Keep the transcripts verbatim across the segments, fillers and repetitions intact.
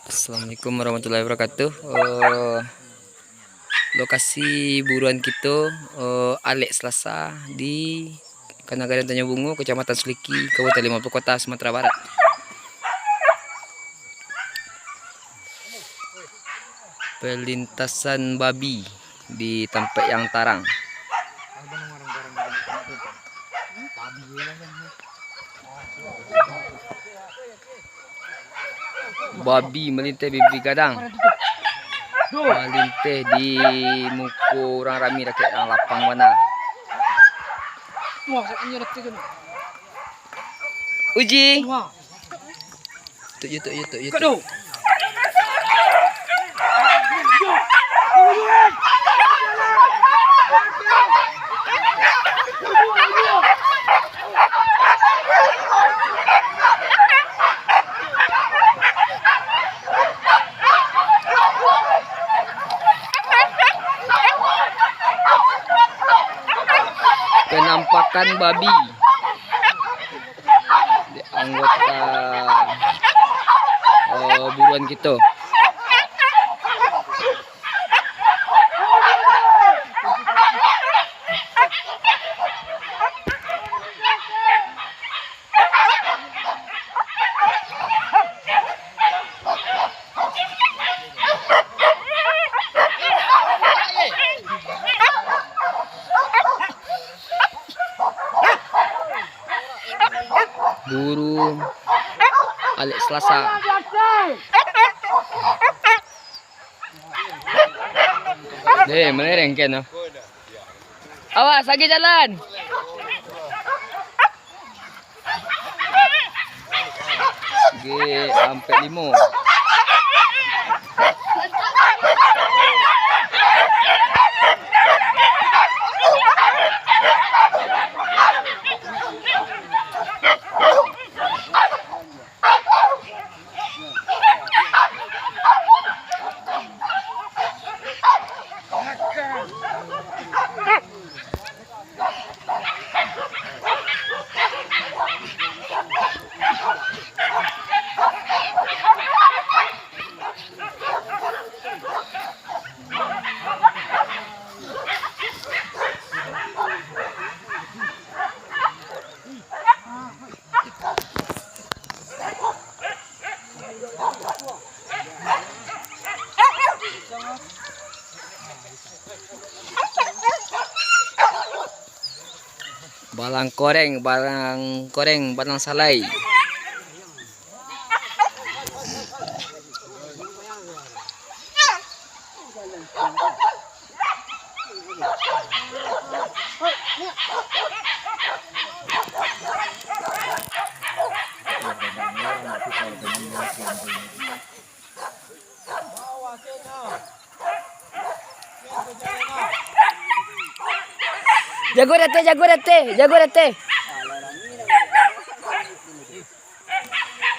Assalamualaikum warahmatullahi wabarakatuh. Eh, lokasi buruan kito, eh, Alek Selasa di Kana Gadang Tanjung Bungo, Kecamatan Suliki, Kabupaten Limau Purut Kota, Sumatera Barat. Pelintasan babi di tampek yang tarang. Babi malinteh bibi gadang. Malinteh di muko urang rami dakek dalam lapang bana. Uji. Tuk, yo, tuk, yo, tuk, yo, tuk. Penampakan babi dek anggota, eh, buruan kito. Buru Alek Selasa. Deh, melereng kan, no? Awas, lagi jalan. G ampek limo. Balang koreng, balang koreng, balang salai. Jago dateh, jago dateh, jago dateh.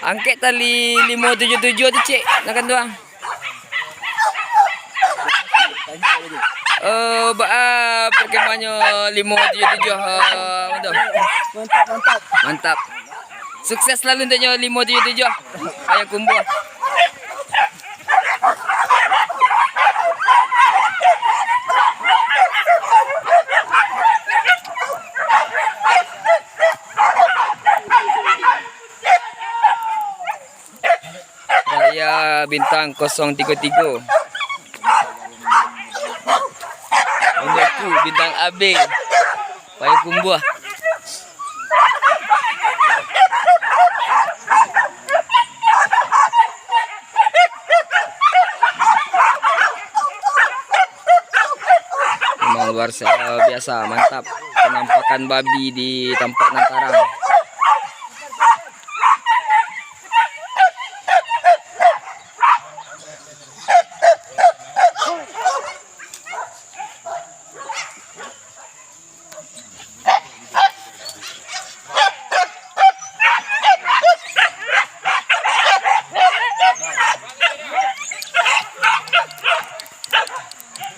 Angkek tali limo tujuah tujuah tu, cek, nak kan tu, ah. Eh, baa perkembangannya limo tujuah tujuah, eh, tu? Mantap, mantap. Mantap. Sukses selalu untuknyo limo tujuah tujuah. Payakumbuah. Raya Bintang kosong tigo tigo. Untukku Bintang A B. Payakumbuah. Memang luar sa-, biasa, mantap. Penampakan babi di tampak nan tarang.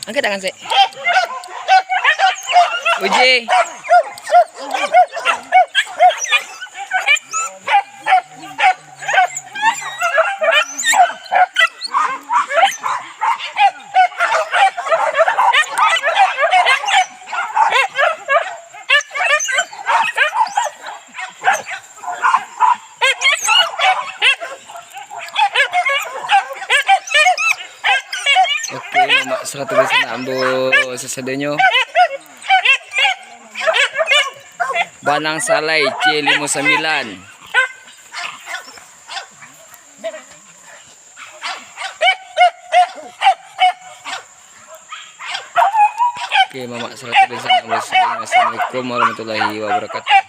Angkat tangan, sek. Uji. Sarato dunsanak ambo sasadonyo. Banang Salai C limo sambilan. Oke, mamak sarato dunsanak ambo sasadonyo. Assalamualaikum warahmatullahi wabarakatuh.